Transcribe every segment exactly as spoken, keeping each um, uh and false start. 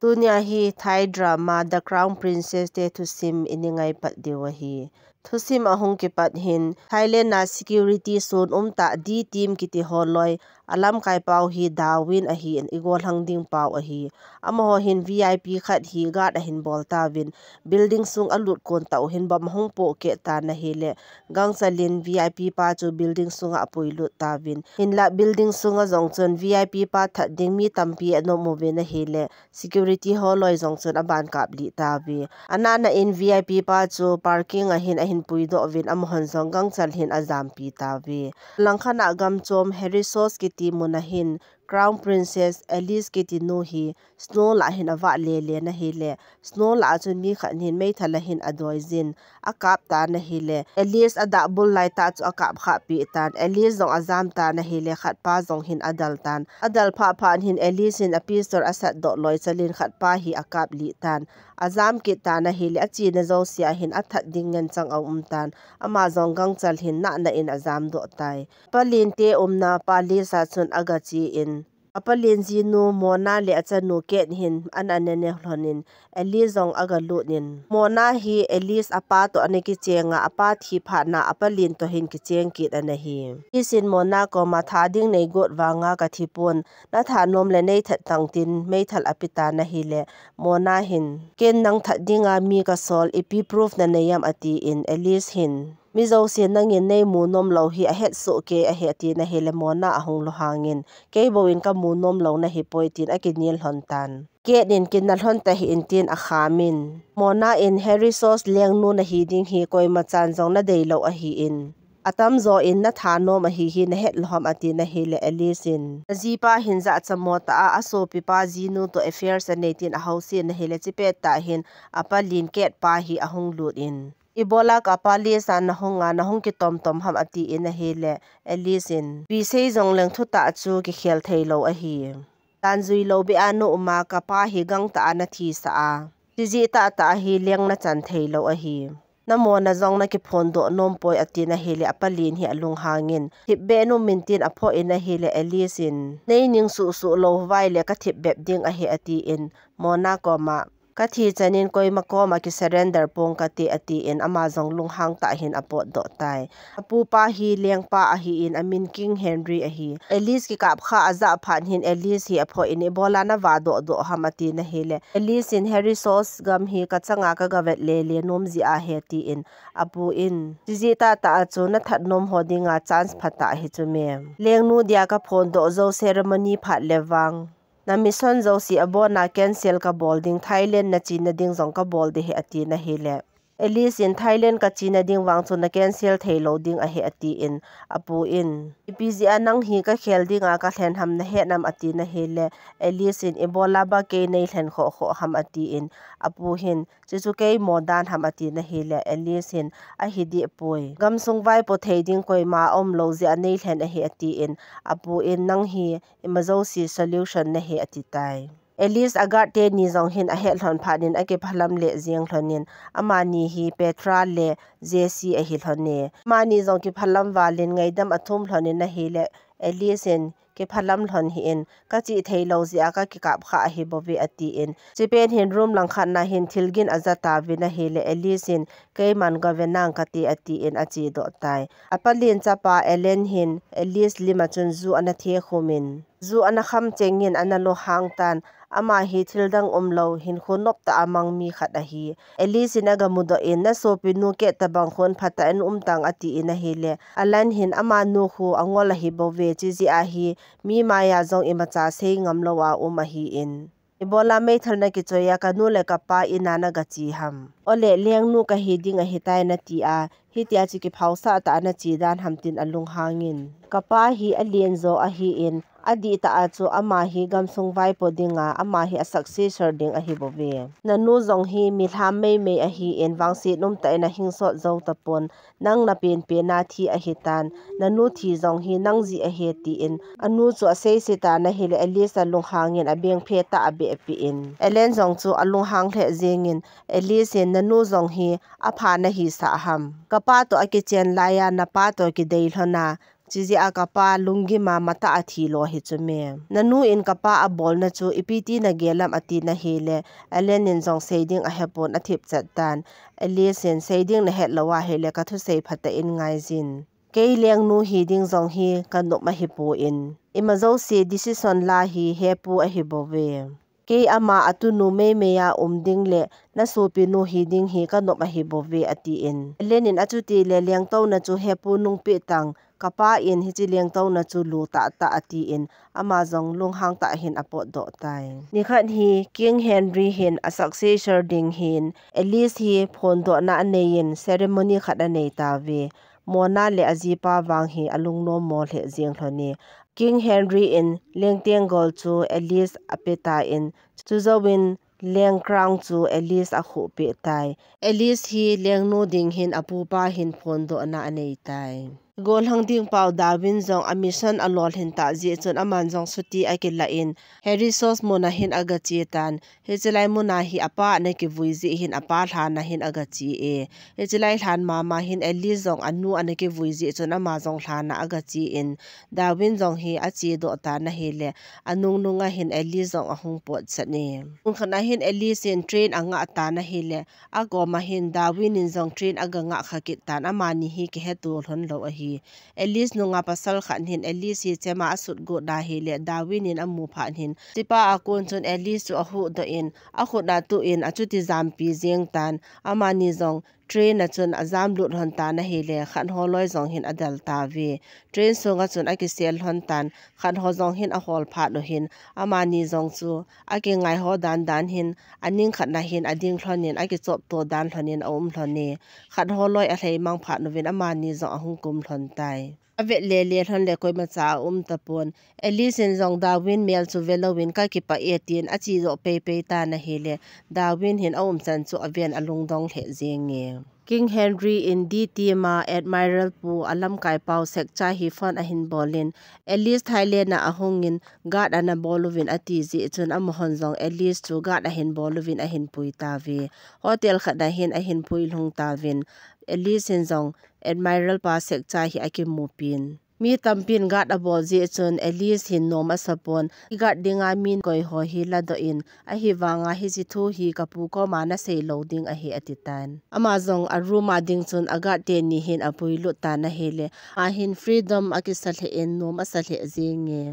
Tunia hi Thai drama The Crown Princess te thusim i ngai pat diu ahi. Thusim ahung kipat hin Thailand a security sun umtah D team kiti holoi a lamkai pau hi Darwin ahi in i gollhang ding pau ahi. Amaho hin V I P khat hi guard ahin bol tauvin building sung a lut kon tau hin bomb ahung pohkeh tan ahile gangchalin V I P pa chu building sunga a puilut tauvin. Hinlah building sunga jong chun V I P pa that ding mi tampi ana um uvin ahile security holoi jong chun aban kap lih tauve. Anana in V I P pa chu parking a hin ahin puidoh uvin amahon jong gangchal hin ajampi tauve. Langkhat a gamchom Harry Source kiti mun a hin Crown Princess Alice kiti nu hi snow lah hin avah lele na hile snow lah a chun mi khat hin meithal a hin adoijin akap tan ahile Alice adah bul lai tah chu akap khah peh tan. Alice jong ajam tan ahile khatpa jong hin adal tan. Adal phah phah hin Alice hin a pistol asat doh loi chalin khatpa hi akap lih tan. Ajam kit tan ahile achena jousea hin athat ding ngen chang aum tan. Ama jong gangchal hin nahna in ajam doh tai. Palin te umna palace a chun aga che in Apalin jinu Mona le achanu Kate hin ana nene lhonin Alice jong aga lut in Mona hi Alice apa toh ana kichenga apa thi phatna apalin toh hin kicheng kit ana hi. Alice in Mona koma tha ding nei got vanga ka thi pon na thanom le nei that tang tin meithal ape tan ahile Mona hin ken nang that dinga mi ka sol ipi proof na nei am ati in Alice hin Mi jouse nangin nei mu nom lou hi ahet soh kei ahi, ati na hile Mona ahung lunghangin, kei bou in ka mu nom lou na hi poi, tin akinel lhon tan. Kate in kina lhon tahih in tin akham in, Mona in Harry Source lengnu na hi ding hi koima chan jong na dei lou ahi in, atam jo in na thanom ahi hi na het lou ham, ati na hile Alice in, na jipa hin jachat mo tah a, asopipa jinu toh affairs anei tin ahousen na hile chipet tah hin apalin Kate pa hi ahung lut in, Ibola ka palace a na hung a, na hung kitom tom ham, ati in ahile Alice in, ipi sei jong leng thutah chu kikhel thei lou ahi. Tan jui lou beh a na um a, ka pa hi gangtah a na thisah a, chijeh tah tah a hi leng na chan thei lou ahi. Na mona jong na kiphondoh nom poi, ati na hile apalin hi alunghangin, thipbeh in um in tin aphoh in ahile Alice in, nei ning suh suh lou vai le ka thipbep ding ahi, ati in Mona koma Ka thi chan in koima koma ki surrender pong kate, ati in ama jong lunghang tah hin apotdoh tai. Apupa hi lengpa ahi in amin King Henry ahi. Alice kikap kha ajah phat hin Alice hi aphoh in ibola na vahdoh doh ham, ati na hile Alice in Harry Source gam hi ka changa ka gavet lele nom jeh ahi, ati in apu in, chijeh tah tah a chu na that nom ho dinga chance phatah ahi chu me. Lengnu dia ka phondoh jou ceremony phat le vang Na mission jouse abona cancel kabol ding, Thailand nachena ding jong kabol ding ahi, ati na hile. Alice in Thailand kachena ding vang chu na cancel thei lou ding ahi, ati in, apu in, ipi jeh a nang hi kakhel dinga kalhen ham nahet nam, ati na hile. Alice in, ibola ba kei nei lhen khoh khoh ham, ati in, apu hin, chuchu kei mo dan ham, ati na hile. Alice hin, ahi deh poi. Gamsung vaipo thei ding koima aum lou jeh a nei lhen ahi, ati in, apu in, nang hi ima jouse solution nahi, ati tai. Alice a guard teni jong hin ahet lhon phat in akiphalam leh jeng lhon in, amani hi Petra le Jesse ahi lhon e. Amani jong kiphalam val in ngaidam athum lhon in ahile, Alice in kiphalam lhon hih in, kache thei lou jeh a kakikap kha ahi bouve, ati in, chipet hin room langkhat na hin thilgin aja tauvin ahile, Alice in, keiman gave nang kate, ati in ache doh tai. Apalin chapa Alan hin Alice lim a chun ju ana the khum in, ju ana kham cheng in ana lunghang tan, ama hi thil dang um lou, hinkho nop tah a mang mi khat ahi. Alice in aga mudoh in, na sopinu Kate tabang khun phatah in um tang, ati in ahile, Alan hin amanu khu angol ahi bouve, chijeh a hi mi maiya jong imacha sei ngam lou a um ahi in. Ibola meithal na kichoi a kanu le kapa in a naga che ham. Ole lengnu kahi ding ahi tai nati a, hitia chu kiphausah tah a nache dan ham, tin alunghang in. Kapa hi alen jo ahi in, adih tah a chu ama hi gamsung vaipo dinga, ama hi a successor ding ahi bouve. Nanu jong hi milham meimei ahi in, vangset um tah in ahing sot jou tapon, nang na penpen a thi ahi tan, nanu thi jong hi nang jeh ahi, ati in, anu chu asei se tan ahile, Alice alunghang in abeng phe tah a abeh peh in, Alan jong chu alunghang lheh jeng in, Alice in, nanu jong hi apha nahi sah ham. Kapa toh akichen lai a, napa toh kidei lhon a, Chijeh a kapa lunggim a matah a thi lo hi chu me. Nanu in kapa abolna chu ipi ti nagel am ati na hile, Ellen in jong sei ding ahepon athip chet tan. Alice in sei ding nahet lou ahile kathusei phatah in ngaijin. Kei lengnu hi ding jong hi kanop ahipon. Ima jouse decision la hi hepu ahi bouve. Kei ama atunu meimei a um ding le nasopinu hi ding hi kanop ahi bouve atin. Ellen in achuti le lengtouna chu hepu nungpeh tang, kapa in hiche lengtouna chu lu tahtah atin, ama jong lunghang tah hin apotdoh tai. Nikhat hi King Henry hin a successor ding hin Alice hi phondohna anei in ceremony khat anei tauve. Mona le ajipa vang hi alungnom mo lheh jeng lhon e. King Henry in lengteng gol chu Alice ape tan, chujouvin leng crown chu Alice akhuh peh tai. Alice hi lengnu ding hin apupa hin phondohna anei tai. Gollhang ding pau Darwin jong a mission alolhin tah jeh chun aman jong chuti akilah in Harry Source mun a hin agache tan. Hiche lai mun a hi apa ana kivui jeh hin apa lhan a hin agache e. Hiche lai lhan mama hin Alice jong anu ana kivui jeh chun ama jong lhan a agache in Darwin jong hi achedoh tan ahile anung nung a hin Alice jong ahung potchan e. Nung khat a hin Alice in train angah tan ahile akom a hin Darwin in jong train agangah kha kit tan amani hi kiheto lhon lou ahi. Alice nunga pasal khat hin Alice hi chema asut got ahile Darwin in amu phat hin chepa a kon chun Alice chu ahuhdoh in akhut a atuh in achuti jampi jeng tan amani jong train a chun ajam lut lhon tan ahile khat ho loi jong hin adel tauve. Train sunga chun akisel lhon tan khat ho jong hin ahol phat u hin amani jong chu akingai ho dan dan hin aning khat na hin ading lhon in akichop to dan lhon in aum lhon e. Khat ho loi alhei mang phat uvin amani jong ahung kum lhon tai. Avet lele lhon le koimacha aum tapon. Alice in jong Darwin mel chu velouvin kakipah e tin achedoh peipei tan ahile Darwin hin aumchan chu aven alungdong lheh jeng e. King Henry in D T ma Admiral pu alamkai pau Sekchai hi phone ahin bol in Alice Thailand a ahung in guard ana bol uvin ati jeh chun amahon jong Alice chu guard ahin bol uvin ahin pui tauve. Hotel khat a hin ahin pui lhung tauvin Alice in jong Admiral pa Sekchai hi akimu pin. Mi tampin guard abol jeh chun Alice hin nom asapon, i guard dinga min koi ho hi ladoh in, ahivanga hiche thu hi kapu koma nasei lou ding ahi ati tan. Ama jong a room a ding chun a guard teni hin apui lut tan ahile, ama hin freedom akisa lheh in nom asa lheh jeng e.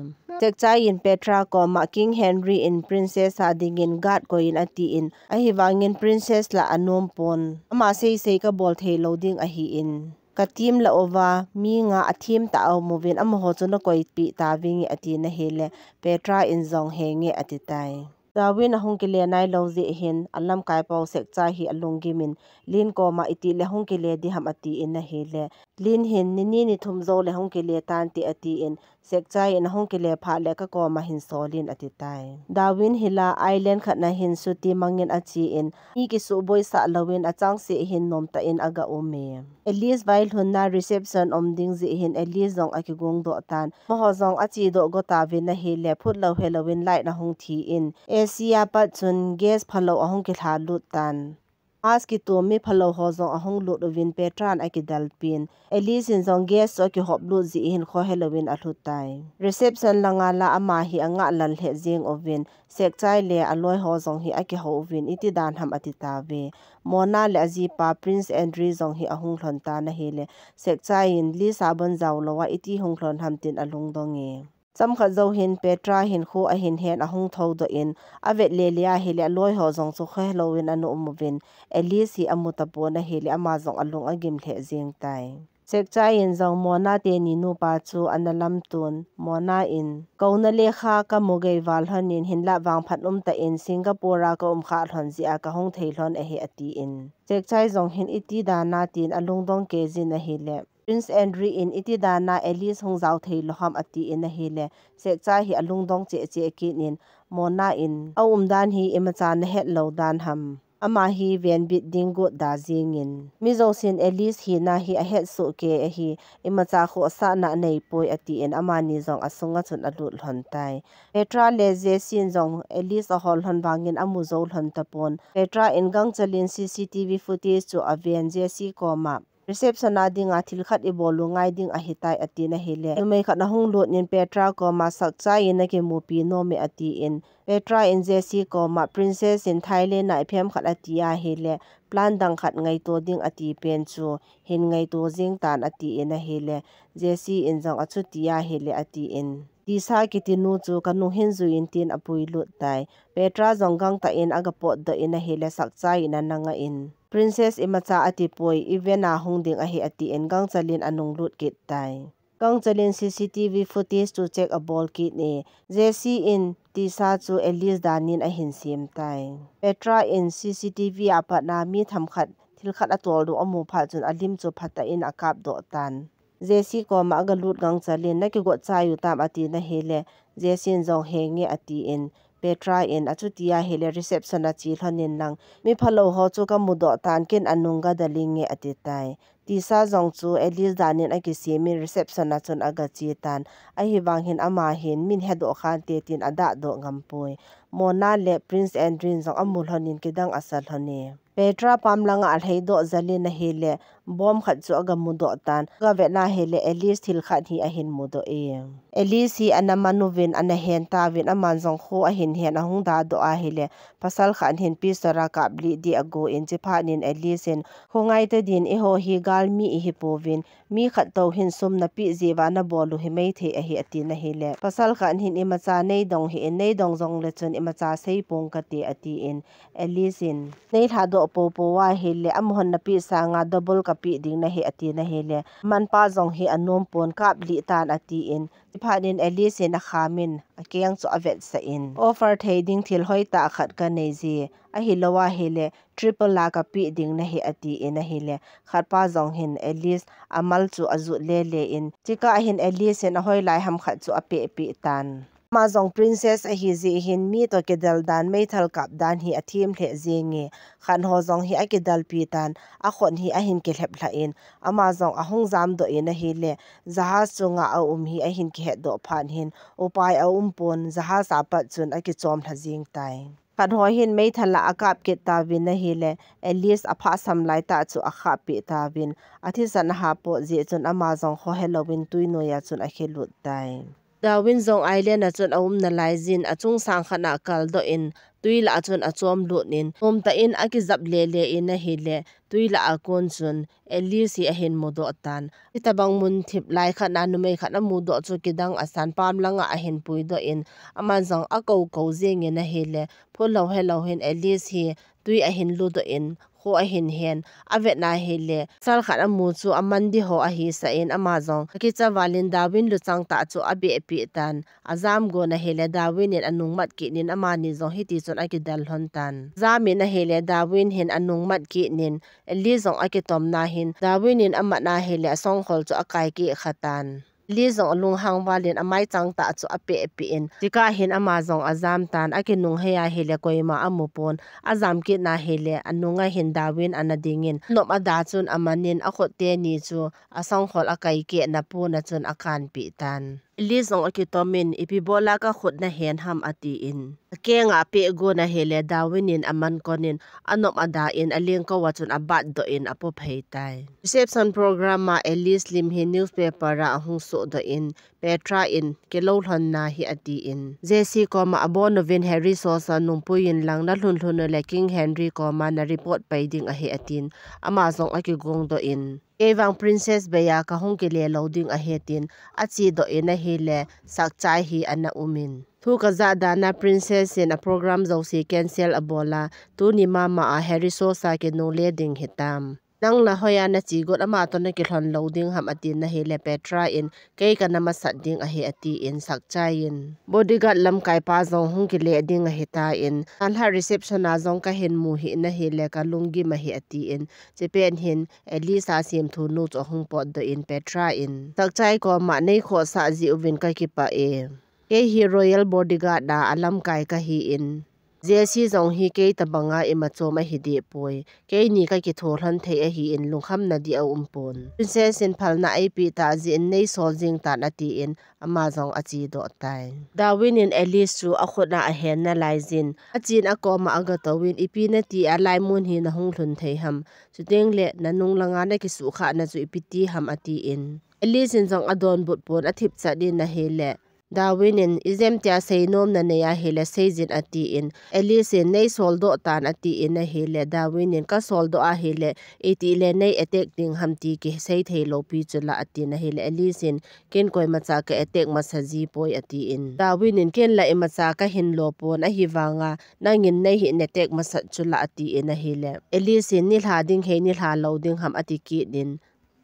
Sekchai in Petra koma King Henry in princess a dingin guard koi in atin, ahivangin princess la anom pon. Ama seisei kabol thei lou ding ahin. Ka team la uva, mi nga a team tah a um uvin amaho chu nakoi peh tavinge ati na hile, Petra in jong henge ati tai. Darwin ahung kile nailou jeh hin, alamkai pau Sekchai hi alunggim in, Lin koma itile hung kile diham atin ahile, Lin hin, nini nithum jou le hung kile tante atin, Sekchai in ahung kile phat le kakoma hin sol in ati tai. Darwin hi la island khat na hin chuti mangin ache in, mi kisuhboi sah louvin achangseh hin nomtah in aga um e. Alice vailhunna reception um ding jeh hin Alice jong akigong doh tan. Amaho jong ache doh go tauvin ahile, phut lou helouvin light ahung thi in, A C a pat chun gas phalou ahung kilha lut tan. Mask kitom mi phalou ho jong ahung lut uvin Petra in akidel pin. Alice in jong gas chu akihop lut jeh hin khohelouvin alhut tai. Reception langa la ama hi angah lal lheh jeng uvin, Sekchai le aloi ho jong hi akihou uvin, iti dan ham ati tauve. Mona le ajipa Prince Andrew jong hi ahung lhon tan ahile, Sekchai in Lisa bon jao louva iti hung lhon ham tin alungdong e. Chomkhat jou hin Petra hin kho ahin hen ahung thoudoh in, avet lele ahile aloi ho jong chu khohelouvin ana um uvin, Alice hi amu tapon ahile ama jong alung agim lheh jeng tai. Sekchai in jong Mona teni nupa chu ana lamton, Mona in, kouna lekha kamu gei val lhon in hinla vangphat umtah in Singapore a ka um kha lhon jeh a kahung thei lhon ahi atin. Sekchai jong hin iti dan a tin alungdong kei jin ahile, Prince Andrew in iti dan a Alice hung jao thei lou ham atin ahile, Sekchai hi alungdong cheh cheh kit in, Mona in, aumdan hi imacha nahet lou dan ham. Ama hi venbit ding got da jeng in, mi jousen Alice hina hi ahet soh kei ahi, imacha khohsahna anei poi atin amani jong asunga chun alut lhon tai. Petra le Jesse in jong Alice ahol lhon vangin amu jou lhon tapon. Petra in gangchel in C C T V footage chu aven Jesse koma, Reception a dinga thil khat i bol u ngai ding ahi tai, a ti na hi le. Numei khat a hung lut in Petra koma, Sakchai in na kimupi nom e, a ti in. Petra in Jesse koma, Princess in Thailand a i phem khat a ti a hi le, plan dang khat ngaito ding a ti pen chu hin ngaito zing tan, a ti in a hi le. Jesse in zong a chuti a hi le, a ti in. Tisa kiti nu chu ka nung hin zui in, tin a pui lut tai. Petra zong gangtah in a ga potdoh in a hi le, Sakchai in a na nga in. Princess imacha a ti poi, event a hung ding ahi, a ti in gangchal in a nung lut kit tai. Gangchal in C C T V footage chu check a bol kit e. Jesse in Tisa chu Alice dan in a hin sim tai. Petra in C C T V a pat na mi tham khat, thil khat a tol du a mu phat chun a lim chu phatah in a kap doh tan. Jesse koma a ga lut gangchal in, na kigot chai u tam, a ti na hi le, Jesse in zong he nge, a ti in, Petra in a chuti a hi le, reception a chi hlon in lang, mi phalo ho chu ka mu doh tan, ken a nung ga dal ing nge, a ti tai. Tisa zong chu Alice dan in a kisim in reception a chun a ga chi tan. Ahi vang hin ama hin min he doh khan te tin a dah doh ngam poi. Mona le Prince Andrew in zong a mu hlon in kidang a sa hlon e. Petra pam langa a hlei doh zal in a hi le, bom khat chu a ga mu doh tan. Ga vet na hi le, Alice thil khat hi a hin mu doh e. Alice hi a na man uvin a na hen ta uvin, aman zong kho a hin hen a hung da doh a hi le, pasal khat hin pistol a kap lih di a go in, chi phat in Alice in, kho ngai ta din, i ho hi gal mi i hi po uvin, mi khat to hin sum na pi zi va na bol u hi mei thei ahi, a ti na hi le, pasal khat hin imacha nei dong hi in, nei dong zong le chun imacha sei pong ka ti, a ti in, Alice in, nei hla doh po po a hi le, a mu hon na pi sanga double ka pi ding na hi, a ti na hi le, man pa zong hi a nom pon, kap lih tan, a ti in, chi phat in Alice in a kham in, a keng chu a vet sa in, offer thei ding thil hoi ta khat ka nei zi, a hi lo a hi le, triple a ka pi ding na hi, a ti in a hi le, khat pa zong hin Alice a mal chu a zut le le in, chi kah hin Alice in a hoi lai ham khat chu a pe pi tan. Ama zong princess a hi zi hin mi to kidal dan, meithal kap dan hi a thim hle zi nge, khat ho zong hi a kidal pi tan, a khon hi a hin kihlep hla in, ama zong a hung zam doh in a hi le, jahaz chunga a um hi a hin kihet doh phat hin, upai a um pon, jahaz a pat chun a kichom hla zing tai. Khat ho hin meithal a a kap kit ta uvin a hi le, Alice a phah sam lai ta chu a khah pi ta uvin, a thisan a ha po zi chun ama zong kho he lo in tui noi a chun a khe lut tai. Darwin zong island a chun a um na lai zin, a chung sang khat a kal doh in, tui lah a chun a chom lut in, um ta in a kizap le le in a hi le, tui lah a kun chun Alice hi a hin mu doh tan. Hitabang mun thip lai khat na numei khat a mu doh chu kidang a san, pam langa a hin pui doh in, aman zong a ko ko zing in a hi le, phul lo he lo hin Alice hi tui a hin lu doh in, kho a hin hen, a vet na hi le, sal khat a mu chu a man di ho a hi sa in, ama zong a kicha val in Darwin luchang ta chu a beh pi tan. A zam gon a hi le, Darwin in a nung mat kit in, amani zong hiti chun a kidal hlon tan. Zam in a hi le, Darwin hin a nung mat kit in, Alice zong a kitom na hin, Darwin in a mat na hi le, a songkhol chu a kai keh kha tan. Alice zong a lunghang val in a mai chang ta chu a peh pi in, chi kah hin ama zong a zam tan, a kinung hei a hi le, koima a mu pon, a zam kit na hi le, a nung a hin Darwin a na ding in, nop a da chun a man in, a khut te ni chu a songkhol a kai keh na pon a chun a kan pi tan. Alice zong a kitom in, ipi bol a ka khut na hen ham, a ti in, a keng a peh gon a hi le, Darwin in a man kon in, a nop a da in, a lengko a chun a bat doh in a po phei tai. Reception program a Alice lim hi newspaper a a hung soh doh in, Petra in, ke lo hlon na hi, a ti in, Jesse koma a bon uvin Harry Sosa nung pui in lang, na hlun hlun u le King Henry koma na report pai ding a hi, a tin, ama zong a kigong doh in, kei vang princess bei a ka hung kile lo ding a hi, tin, a chi doh in a hi le, Sakchai hi a na um in. Thu ka zah dan a princess in a program zosi cancel a bol a, tuni mama a Harry Sosa kinung le ding hi tam. Nang na hoi a na chi got, ama to na kihlon lo ding ham, a tin na hi le, Petra in, kei ka na masat ding a hi, a ti in, Sakchai in, bodyguard lamkai pa zong hung kile ding a hi ta in, an ha reception a zong ka hin mu hi na hi le, ka lunggim a hi, a ti in, chi pen hin, Alice a sim thu nu chu a hung pot doh in, Petra in, Sakchai koma nei khosa zi uvin ka kipah e. Kei hi royal bodyguard a a lamkai ka hi in, Jesse jong hi kei tabanga ima chom ahi deh poi. Keini kakitho lhon thei ahin lungkhamna dih aumpon. Princess in phalna eipeh tah jeh in neisol jing tan atin ama jong achedoh tai. Darwin in Alice chu akhut a ahen nalai jin, achen akoma agatouvin, ipi nati a laimun hi nahung lhun thei ham? Chuteng le nanung langa nakisuhkhahna chu ipi ti ham atin. Alice in jong adonbut pon athipchat in ahile. Darwin in, ijemtia seinom nanei ahile seijin atin. Alice in, neisoldoh tan atin ahile. Darwin in, kasoldoh ahile, itile nei attack ding ham ti kisei thei lou pi chu la atin ahile. Alice in, ken koimacha ka attack masa ji poi atin. Darwin in, ken la imacha kahin lo pon ahivanga, nangin neihin attack masat chu la atin ahile. Alice in, nilha ding hei nilha lou ding ham ati kit in.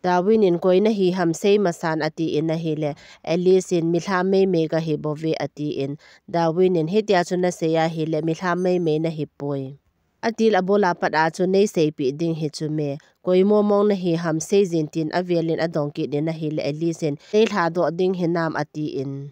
Darwin in, koi nahi ham sei masan atin ahile. Alice in, milham meimei kahi bouve atin. Darwin in, hitia chu nasei ahile, milham meimei nahi poi. Atil abul a pat a chu neiseipeh ding hi chu me. Koi momong nahi ham seijin tin avel in adong kit in ahile. Alice in, neilhadoh ding hinam atin.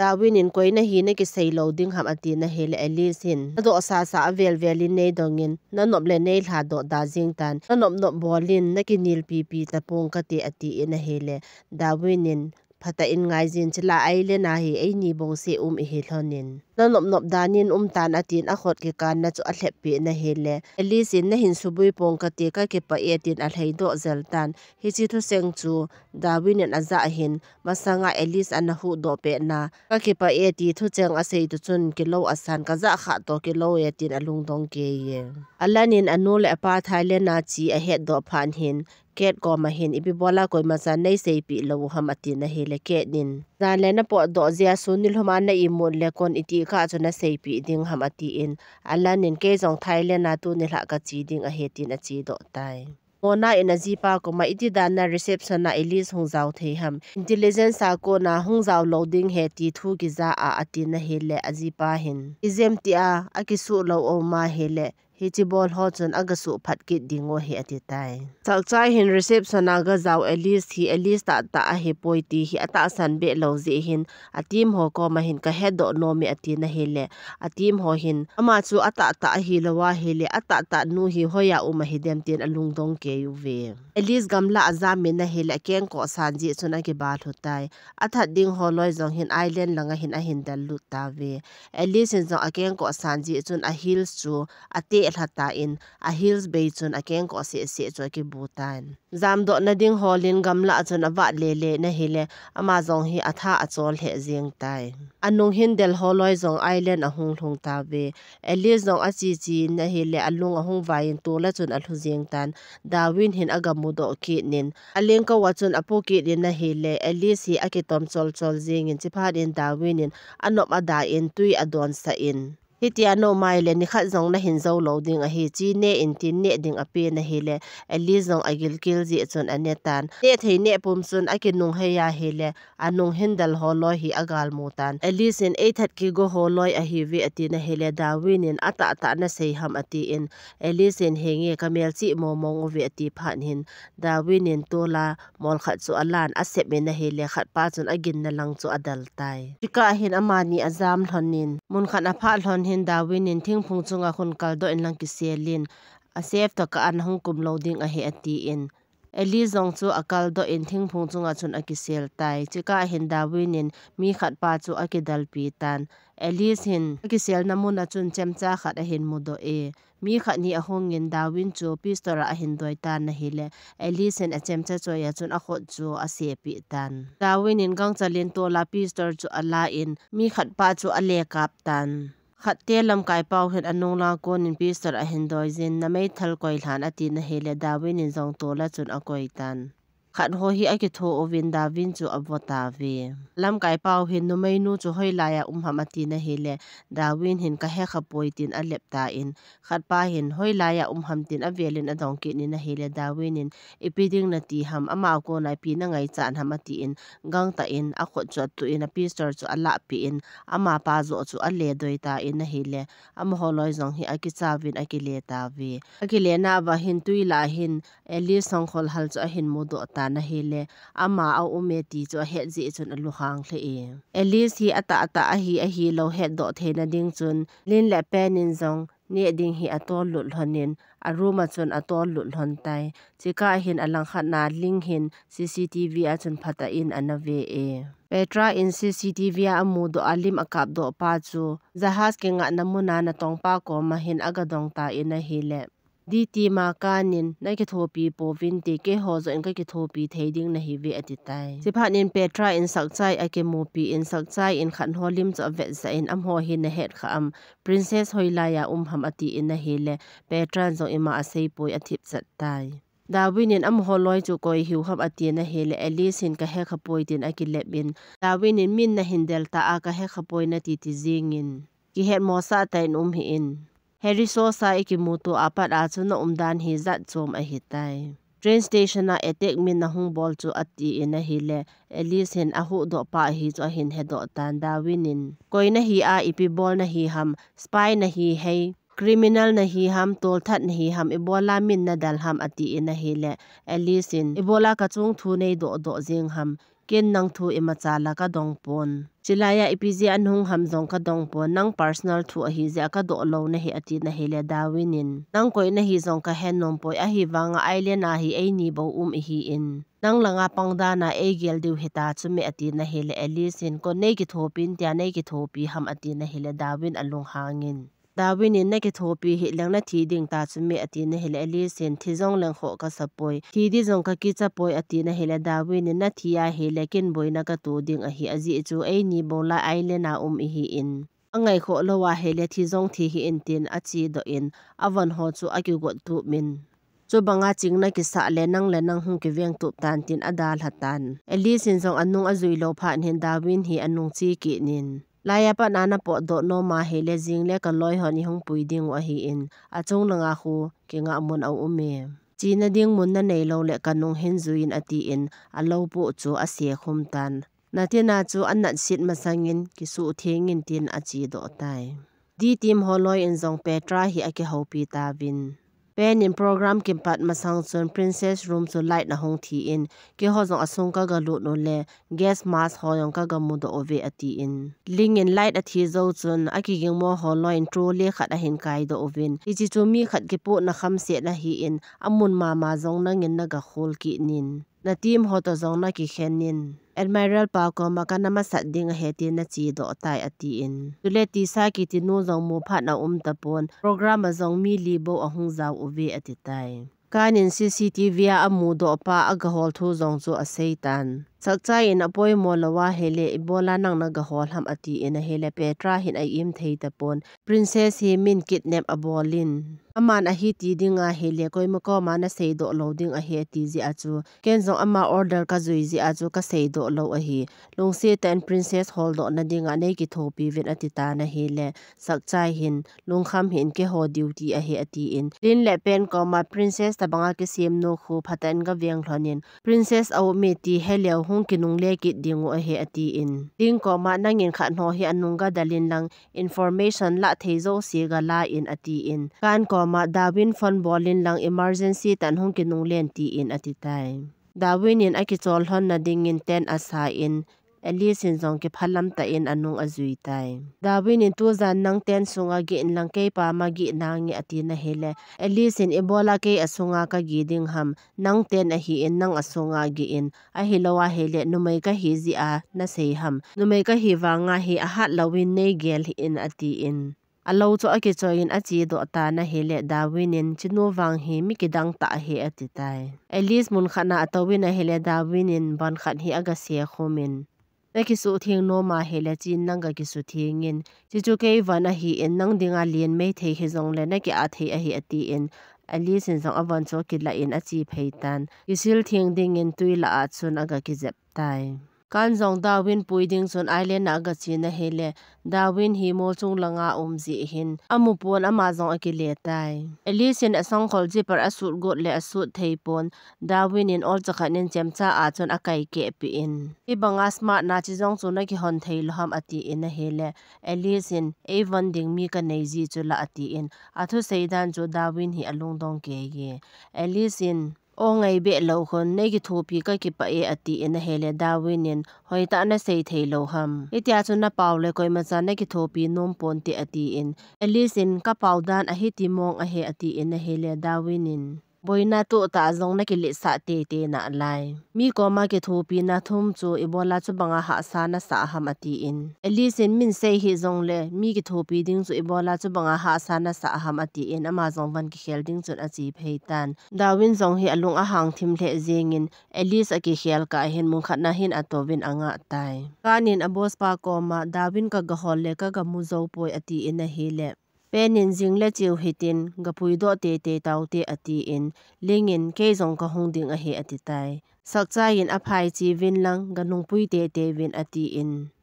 Darwin in, koi nahi nakisei lou ding ham atin ahile. Alice in, nadoh sasa avel vel in neidong in, nanop le neilhadoh da jing tan, nanop nop bol in nakinel pipi tapong kate atin ahile. Darwin in, phatah in ngai jin, chule island a hi eini bouseh um ihi lhon in, nanop nop dan in um tan atin akhut kikanna chu alhep peh in ahile. Alice in, nahin suboi pong kate, kakipah e tin alhaidoh jel tan. Hiche thucheng chu Darwin in ajah ahin, masanga Alice ana huhdoh pet na, kakipah e ti thucheng asei toh chun kilou asan, kajah khah toh kilou e tin alungdong kei e. Alan in anu le apa Thailand a che ahetdoh phat hin, Kate koma hin, ipi bola koimacha neiseipeh lou ham atin ahile. Kate in, jan le napotdoh jeh a sun nilhum a na imut le kon iti kah chu naseipeh ding ham atin. Alan in, kei jong Thailand a tuni lhah kache ding ahi tin achedoh tai. Mona in ajipa koma, iti dan a reception a Alice hung jao thei ham? Intelligence a kona hung jao lou ding ahi ti thu kija a atin ahile ajipa hin, ijemtia akisuh lou aum ahile, hiche bol ho chun agasuh phat kit ding u ahi ati tai. Salchai hin reception a gajao Alice hi Alice tahtah ahipoi ti hi atahsan beh lou jeh hin, a team ho koma hin kahedoh nom e atin ahile, a team ho hin, ama chu atahtah ahilou ahile, atahtah nu hi hoiya um ahidem tin alungdong kei uve. Alice gamla a ajam in ahile, akengkoh san jeh chun akiba lhu tai. Athat ding holoi jong hin island langa hin ahin del lut tauve. Alice in jong akengkoh san jeh chun a heels chu ateh lha tan, a heels bei chun akengkoh seh seh chu akibu tan. Jamdoh nading hol in gamla a chun avat lele in ahile, ama jong hi atha achol lheh jeng tai. Anung hin del holoi jong island ahung lhung tauve. Alice jong ache che in ahile, alung ahung vai in tol a chun alhu jeng tan. Darwin hin agamudoh kit in, alengkou a chun apo kit in ahile, Alice hi akitom chol chol jeng in, chuphat in Darwin in anop ada in tui adonsah in, hitia nom ahile nikhat jong nahin jou lou ding ahi, che neh in tin neh ding apen ahile, Alice jong agilkel jeh chun ane tan. Neh thei neh pum chun akinung hei ahile, anung hin del holoi hi agalmu tan. Alice in eithat kigo holoi ahiuve atin ahile, Darwin in atahtah nasei ham atin, Alice in henge kamelchih momong uve ati phat hin, Darwin in tol a mol khat chu alan asep in ahile, khatpa chun aginna lang chu adel tai. Chukah hin amani ajam lhon in, mun khat aphah lhon hin Darwin in thingphung chunga khun kaldoh in lang kisel in, a safe tokah a nahung kum lou ding ahi atin, Alice jong chu akaldoh in thingphung chunga chun akisel tai. Chukah hin Darwin in mi khatpa chu akidelpi tan. Alice hin akiselna mun a chun chemcha khat ahin mudoh e. Mi khat hi ahung in Darwin chu pistol a ahin doi tan ahile, Alice in achemcha choi a chun akhut chu asepeh tan. Darwin in gangchal in tol a pistol chu ala in mi khatpa chu ale kap tan. Khatte lamkai pau hin anung lang kon in pistol ahin doi jin, nameithal koi lhan atin ahile, Darwin in jong tol a chun akoi tan. Khat ho hi akitho uvin Darwin chu avo tauve. Lamkai pau hin numeinu chu hoilai a um ham atin ahile, Darwin hin kahe kha poi tin alep tan, khatpa hin hoilai a um ham tin avel in adong kit in ahile, Darwin in ipi ding nati ham, ama kona ipi nangaichat ham atin, gangtah in akhut chu atuh in a pistol chu alahpeh in, amapa joh chu ale doi tan ahile, amaho loi jong hi akichauvin akile tauve. Akile nauva hin tui lah a hin Alice sangkhol hal chu ahin mudoh atan ahile, ama a um e ti chu ahet jeh chun alunghang lheh e. Alice hi atah atah ahi, ahilou hetdoh theina ding chun, Lin le Pen in jong neh ding hi atol lut lhon in, a room a chun atol lut lhon tai. Chukah hin alangkhat na Lin hin C C T V a chun phatah in ana ve e. Petra in C C T V a amudoh a lim akapdoh pa chu, jahaz kingahna mun a natong pa koma hin aga dong tan ahile, D T ma kanin, nakithopi pouvin te, keiho joh in kakithopi thei ding nahi ve, ati tai. Chuphat in Petra in Sakchai akimupi in, Sakchai in khat ho lim chu avet jeh in, amaho hi nahet kha am, Princess hoilai a um ham, ati in ahile, Petra in jong ima asei poi, athip chat tai. Darwin in amaho loi chu koi hiu ham, ati in ahile, Alice in kahe kha poi tin akilep in, Darwin in min nahin del ta a kahe kha poi nati ti jing in, kihet mosah tah in um hih in. Harry Sosa ikimuto a pat a chu na umdan hi jat chom ahitai. Train station a attack min nahung bol chu, ati in ahile, Alice hin ahuhdoh pa ahi chu ahin hedoh tan. Darwin in, koi nahi a, ipi bol nahi ham, spy nahi hei, criminal nahi ham, tolthat nahi ham, ibola min nadal ham, ati in ahile, Alice in, ibola kachung thu neidoh doh jing ham, ken nang thu imacha la kadong pon. Chulai a ipi jeh a nahung ham jong kadong pon, nang personal thu ahi jeh a kadoh lou nahi, ati in ahile, Darwin in, nang koi nahi jong kahe nom poi, ahivang a island a hi eini bou um ihi in, nang langa pang dan a eigel diu hita chu me, ati in ahile, Alice in, kon neikithopi in tia neikithopi ham, ati in ahile, Darwin alunghang in, Darwin in, nakithopi hih leng nathi ding ta chu me, ati in ahile, Alice in, thi jong leng khoh kasa poi, thi di jong kakicha poi, ati in ahile, Darwin in, nathi ahile ken boina kato ding ahi, ajeh chu eini bou la island a um ihi in, angaikhoh lou ahile thi jong thi hih in tin achedoh in, avon ho chu akigot tup in, chubang a chingna kisah le nang le nang hung kiveng tup tan tin adalha tan. Alice in jong anung ajui lou phat hin Darwin hi anung che kit in, laiya pat a napotdoh nom ahile jing le kaloi hon ihung pui ding u ahi in, achung langa khu kingah mun a um e. Chena ding mun nanei lou le kanung hin jui in, ati in, alou pu chu asekhum tan. Natina chu anatset masang in, kisuhtheng in tin achedoh tai. D team ho loi in jong Petra hi akihoupi tauvin. Pen in program kipat masang chun Princess room chu light ahung thi in, keiho jong asung kaga lut u le, gas mask ho jong kaga mudoh uve, ati in. Lin in light athi jou chun, akigingmo ho loi in trolley khat ahin kaidoh uvin, hiche chu mi khat kipohna khamset ahi in, amun mama jong nangin naga khol kit in. Na team ho toh jong nakikhen in, Admiral pa koma kana masat ding ahi tin nachedoh tai, ati in. Chule Tisa kiti nu jong mu phat a um tapon, program a jong mi li bou ahung jao uve, ati tai. Kan in C C T V a amudoh pa agahol thu jong chu asei tan. Sakchai in apoimo lou ahile, ibola nang nagahol ham, ati in ahile, Petra hin a-im thei tapon, Princess hi min kidnap abol in, aman ahi ti ding ahile, koima koma naseidoh lou ding ahi, ati jeh a chu, ken jong ama order kajui jeh a chu kaseidoh lou ahi. Lungset tah in Princess holdoh na dinga neikithopi uvin, ati tan ahile, Sakchai hin, lungkham hih in, keiho duty ahi, ati in. Lin le Pen koma Princess tabanga kisem nu khu phatah in gaveng lhon in, Princess a-um e ti heleu hung kinungle kit ding u ahi, ati in. Lin koma nangin khat ho hi anung gadal in lang, information lah thei jouse gala in, ati in. Kan koma Darwin phone bol in lang, emergency tah in hung kinungle in, ti in, ati tai. Darwin in akichol lhon na dingin tent asa in, Alice in jong kiphalam tah in anung ajui tai. Darwin in tujan nang tent sunga geh in lang keipa ma geh nange, ati na hile, Alice in ibola kei asunga kageh ding ham, nang tent ahi in nang asunga geh in, ahilou ahile numei kahi jeh a nasei ham, numei kahi vanga hi ahat louvin neigel hih in, ati in. Alou chu akichoi in achedoh tan ahile, Darwin in, chinu vang hi mi kidang tah ahi, ati tai. Alice mun khat na atou in ahile, Darwin in von khat hi agasekhum in, nakisuhtheng nom ahile, chen nang gakisutheng in, chichu kei von ahi in, nang dinga len mei thei hijongle naki-ah thei ahi, ati in, Alice in jong avon chu akilah in achephei tan. Kisil theng dingin tui lah a chun agakijep tai. Kan jong Darwin pui ding chun island a agache na hile, Darwin hi mol chung langa um jeh hin, amupon ama jong akile tai. Alice in asangkhol zipper asut got le asut thei pon, Darwin in olcha khat in chemcha a chun akaikeh peh in, hibanga smart na chi jong chu nakihon thei lou ham, ati in ahile, Alice in, eivon ding mi kanei ji chu la, ati in, athusei dan chu Darwin hi alungdong kei e. Alice in, O ngai be lo khun, nei kithopi ka kipah e, ati in ahile, Darwin in, hoitah na sei thei lo ham. Hitia chu na pau le koimacha na kithopi nom ponte, ati in. Alice in, ka pau dan ahi ti mong ahi, ati in ahile, Darwin in, boina toh tah jong na kiletsah teitei nalai. Mi koma kithopina thum chu ibola chubanga hahsa na sah ham, ati in. Alice in, min sei hih jongle, mi kithopi ding chu ibola chubanga hahsa na sah ham, ati in, ama jong van kikhel ding chun ache phei tan. Darwin jong hi alung ahang thim lheh jengin, Alice akikhel kah hin mun khat na hin atouvin angah tai. Kan in a boss pa koma, Darwin ka gahol le ka gamu jou poi, ati in ahile, Pen in, jing le cheu hitin, gapui doh teitei taute, ati in, Ling in, kei jong kahung ding ahi, ati tai. Sakchai in, aphai, che vin lang, ganung pui teitei vin, ati in.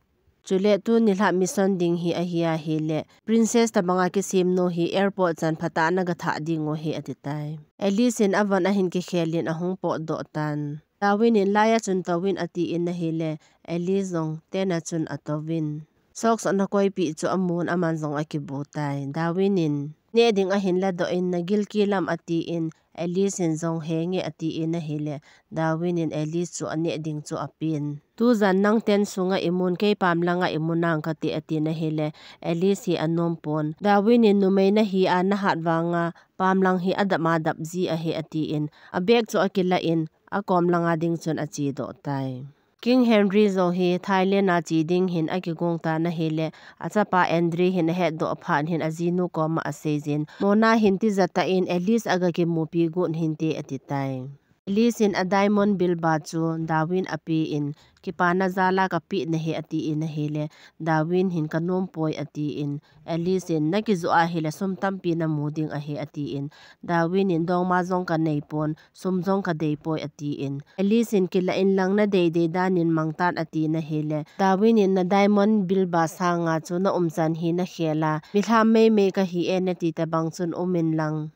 Chule tuni lha mission ding hi ahi ahile, Princess tabanga kisem nu hi airport chan phatah na gathah ding u ahi, ati tai. Alice in avon ahin kikhel in ahung potdoh tan. Darwin in, laiya chun touvin, ati in ahile, Alice jong tena chun atouvin. Socks ana koipeh chu amun, aman jong akibu tai. Darwin in, neh ding ahin ladoh in, na gilkel am, ati in, Alice in jong, he nge, ati in ahile, Darwin in Alice chu aneh ding chu apen. Tujan nang tent sunga imun, kei pam langa imu nang kate, ati in ahile, Alice hi anom pon. Darwin in, numei nahi a nahat vanga, pam lang hi adap ma dap ji ahi, ati in, a bag chu akilah in, akom langa ding chun achedoh tai. King Henry jong hi Thailand a che ding hin akigong tan ahile, achapa Andre hin ahetdoh phat hin ajinu koma aseijin, Mona hin tijat tah in Alice aga kimupi got hinte, ati tai. Alice in a diamond Bilba chu Darwin apen, kipana jal a kapeh nahi, ati in ahile, Darwin hin kanom poi, ati in, Alice in, na kijoh ahile sum tampi namu ding ahi, ati in, Darwin in, dongma jong kanei pon, sum jong kadei poi, ati in. Alice in, kilah in lang, nadei dei dan in mang tan, ati in ahile, Darwin in, na diamond Bilba sanga chu na umchan hi nakhel a, milham meimei kahi e nati tabang chun um in lang,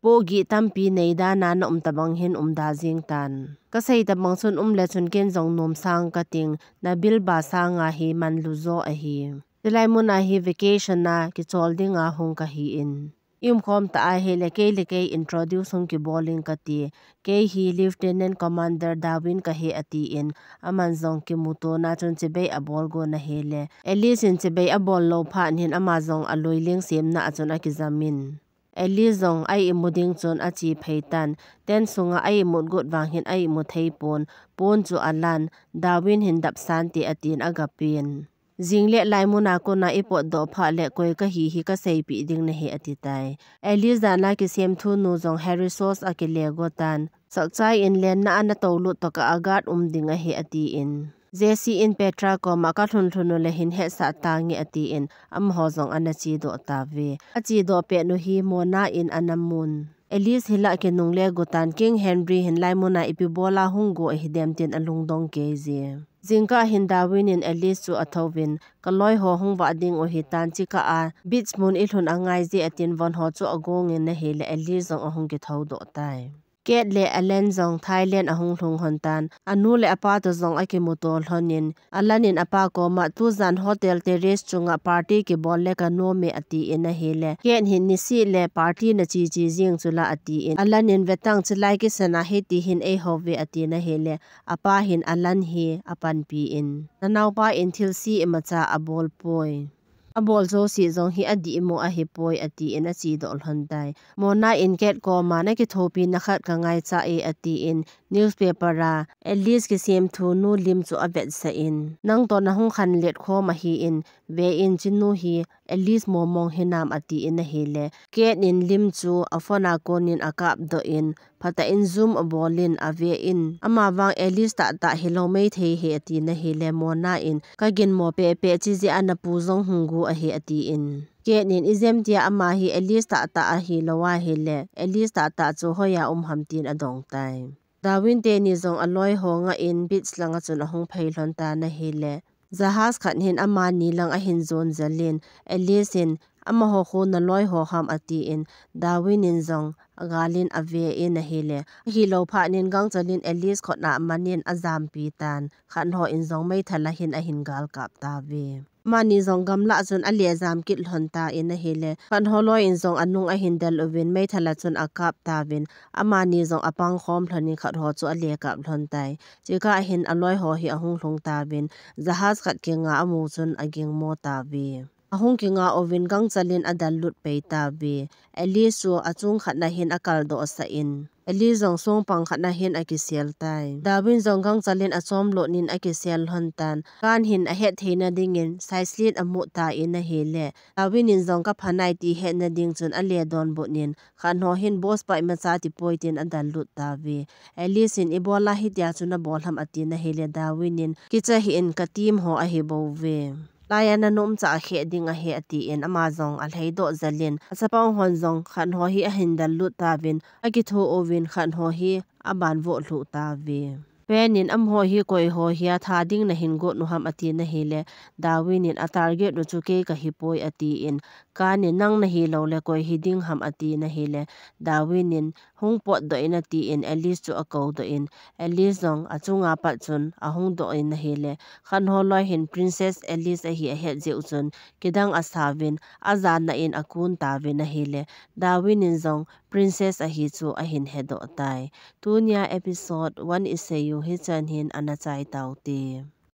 pohgih tampi nei dan a na um tabang hin um da jing tan. Kasei tabang chun um le chun ken jong nom sang kating, na Bilba sanga hi manlu jo ahi. Chulai mun a hi vacation a kichol dinga hung kahi in, i umkhom tah ahile kei le kei introduce hung kibol ing kati. Kei hi Lieutenant Commander Darwin kahi, ati in, aman jong kimutona chun chibai abol gon ahile, Alice in chibai abol lou phat hin ama jong aloi leng semna a chun akijam in. Alice jong a imu ding chun ache phei tan, tent sunga a imut got vang hin a imu thei pon, pon chu alan, Darwin hin dap sante, ati in agapen. Jing le lai mun a kona ipotdoh phat le koi kahi hi kaseipeh ding nahi, ati tai. Alice dan a kisem thunu jong Harry Source akile got tan. Sakchai in, lenna a natou lut tokah a guard um ding ahi, ati in. Jesse in Petra koma, kalhun lhun u le hin hetsah tange, ati in, amaho jong ana chedoh tauve. Achedoh pet u hi Mona in ana mun. Alice hi lah kinungle got tan, King Henry hin lai mun a ipi bol a hung go ahidem tin alungdong kei je. Jingkah hin Darwin in Alice chu athouvin, kaloi ho hung vah ding u hitan, chikah a beach mun ilhun angai je, atin von ho chu agong in ahile Alice jong ahung kithoudoh tai. Kate le Alan jong Thailand ahung lhung lhon tan, anu le apa toh jong akimuto lhon in, Alan in apa koma, tujan Hotel Terrace chunga party kibol le kanom e, ati in ahile, Kate hin, nisih le party nache che jing chu la, ati in, Alan in, vetang, chilai kisan a hiti hin eihou ve, ati in ahile, apa hin Alan hi apanpi in, nanaopa in thilse imacha abol poi. Abol jouse jong hi adihmo ahipoi, ati in achedoh lhon tai. Mona in Kate koma, nakithopina khat kangaicha e, ati in, newspaper a Alice kisem thunu lim chu avetsah in, nang toh nahung khanlet khom ahi in, ve in, chinu hi Alice momong hinam, ati in ahile, Kate in lim chu aphone a kon in akapdoh in, phatah in zoom abol in ave in, amavang Alice tahtah hilou maithei ahi, ati in ahile, Mona in, kaginmo pehpeh, chijeh a napu jong hung gu ahi, ati in. Kate in, ijemtia ama hi Alice tahtah ahilou ahile, Alice tahtah chu hoiya um ham, tin adong tai. Darwin teni jong aloi ho ngah in beach langa chun ahung phei lhon tan ahile, jahas khat hin amani lang ahin jon jel in, Alice in, amaho khu naloi ho ham, ati in, Darwin in jong agal in ave in ahile, ahilou phat in gangchel in Alice khut a aman in ajampi tan, khat ho in jong meithal a hin ahin galkap tauve. Amani jong gamlah chun ale jam kit lhon tan ahile, khat ho loi in jong anung ahin del uvin, meithal a chun akap tauvin, amani jong apang khom lhon in khat ho chu ale kap lhon tai. Chika hin aloi ho hi ahung lhung tauvin, jahaz khat kinga amu chun aging mo tauve. Ahung kinga uvin gangchal in adal lut pei tauve. Alice chu achung khat na hin akal doh sah in, Alice jong songpang khat na hin akisel tai. Darwin jong gangchal in achom lut in akisel lhon tan. Kan hin ahet theina dingin, saislit amu tan ahile, Darwin in jong kapha nai ti hetna ding chun ale donbut in, khat ho hin boss pa imacha ti poi tin adal lut tauve. Alice in ibola hitia chu nabol ham atin ahile, Darwin in kicha hih in, ka team ho ahi bouve. Laiya nanom cha akhe ding ahi atin, ama jong alhai doh jel in, achapang hon jong khat ho hi ahin dal lut tauvin, akitho uvin khat ho hi aban voh lhuh tauve. Pen in amaho hi koi ho hi atha ding nahin got u ham atin ahile, Darwin in a target u chu kei kahi poi atin, Kan in nang nahi lou le koi hi ding ham atin ahile, Darwin in hung potdoh in atin, Alice chu akou doh in, Alice jong achunga pat chun ahung doh in ahile, khat ho loi hin Princess Alice ahi ahet jeh u chun kidang asauvin, ajana in akun tauvin ahile, Darwin in jong Princess ahi chu ahin hedoh tai. Tunia episode one isei u hichan hin ana chai taute.